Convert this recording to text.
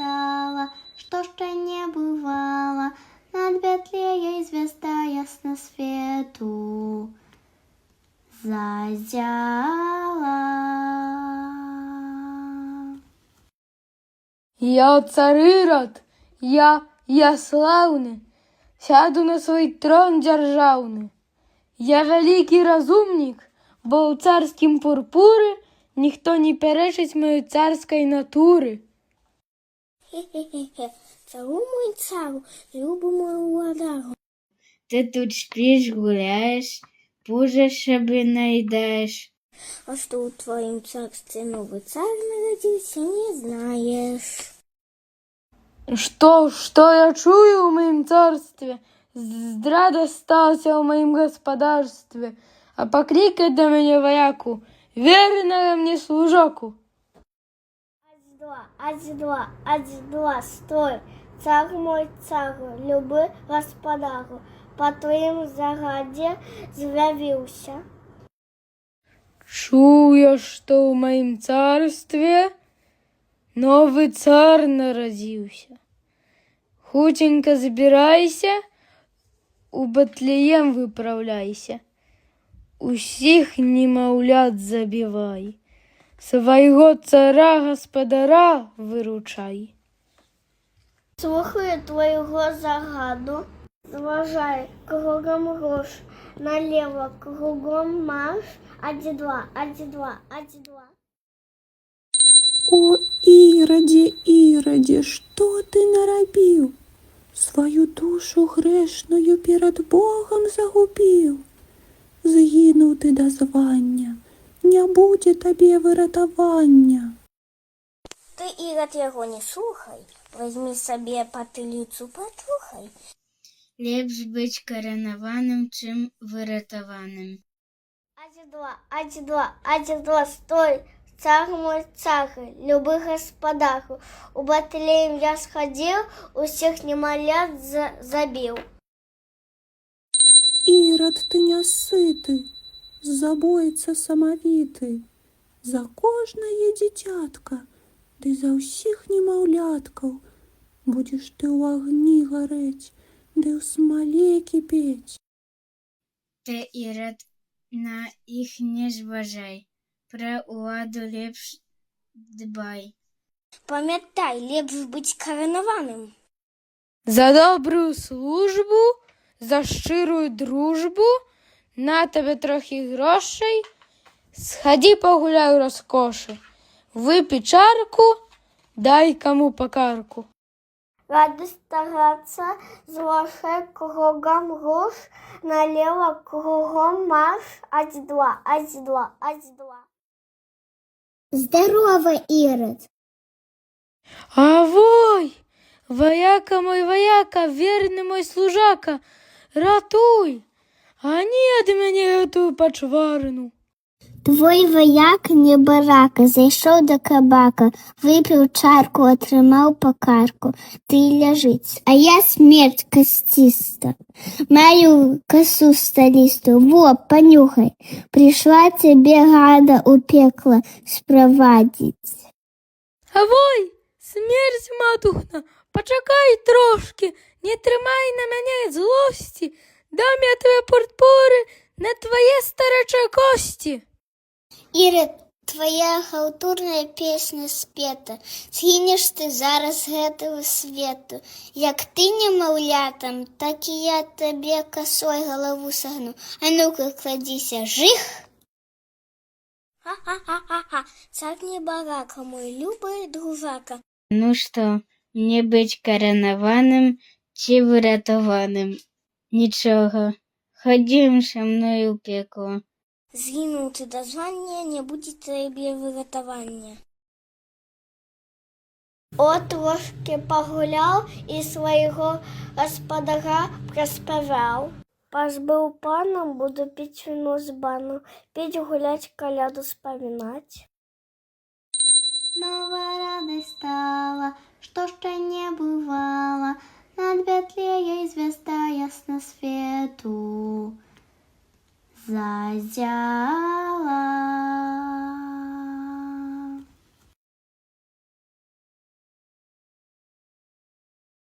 стала, што яшчэ не бывала, над Віфлеяй звязда ясна свету зазяла. Я цар Ірад, я слаўны, сяду на свой трон дзяржаўны. Я вялікі разумнік, бо ў царскім пурпуры ніхто не пярэчыць маёй царскай натуры. Хе-хе-хе, цару мой цару, любы мой уладару. Ты тут спіш, гуляеш, пужа сабе наедаеш. А что у твоем царстве новый царь народился, не знаешь. Што я чую ў маім царстве? Здрада сталася ў маім гаспадарстве. А паклікай да мяне ваяку, вернага мне служаку. Адзін, два, адзін, два, адзін, два, стой. Цар мой цару, любы гаспадару, па тваім загадзе з'явіўся. Чую, што ў маім царстве новы цар нарадзіўся. Хуценька збірайся, у Бэтлеем выпраўляйся. Усіх немаўлят забівай. Свайго цара гаспадара выручай. Слухаю твайго загаду. Зважай, кругом руш, налево кругом марш. Адзін, два, адзін, два, адзін, два. О, Ірадзе, Ірадзе, што ты нарабіў? Сваю душу грэшную перад Богам загубіў. Згінуў ты да звання, не будзе табе выратавання. Ты, Ірад, яго не слухай, возьми сабе патыліцу пачухай. Лепш быць каранаваным, чым выратаваным. Адзін, два, адзін, два, адзін, два, стой. Цар мой цар, любы гаспадару. У Бэтлеем я схадзіў, усіх немаўлят забіў. Ірад, ты нясыты, забойца самавіты, за кожнае дзіцятка, ды за ўсіх немаўляткаў будзеш ты ў агні гарэць, ды ў смале кіпець. Ты, Ірад, на іх не зважай, пра ўладу лепш дбай. Памятай, лепш быць каранаваным. За добрую службу, за шчырую дружбу, на табе трохі грошай, схадзі пагуляй у раскошы, выпі чарку, дай каму па карку. Радость стараться, зважай, кругом руш, налево кругом марш. Адзін, два, адзін, два, адзін, два. Здорово, Ирод! Авой, ваяка мой ваяка, верны мой служака, ратуй, гані ад мяне гэтую пачварыну. Твой ваяк небарака зайшоў да кабака, выпіў чарку, атрымаў па карку, ды і ляжыць. А я смерць касціста, маю касу сталістую, во, панюхай. Прыйшла цябе, гада, у пекла справадзіць. Авой, смерць матухна, пачакай трошкі, не трымай на мяне злосці, дам я твае пурпуры на твае старэчыя косці. Ірад, твоя халтурная песня спета, згінеш ты зараз з гэтага свету. Як ты немаўлятам, так і я табе касой галаву сагну. А ну-ка, кладзіся, жых! Ха-ха-ха-ха, цар небарака, мой любы дружака. Ну што, мне быць каранаваным ці выратаваным? Нічога, хадзем са мною ў пекла. Згінуў ты да звання, не будзе табе выратавання. О, трошкі пагуляў і свайго гаспадара праспяваў. Пазбыў панам, буду піць віно з бану, піць, гуляць, каляду спамінаць. Новая радость стала, што яшчэ не бывала, над Віфлеяй звязда ясна свету зазяла.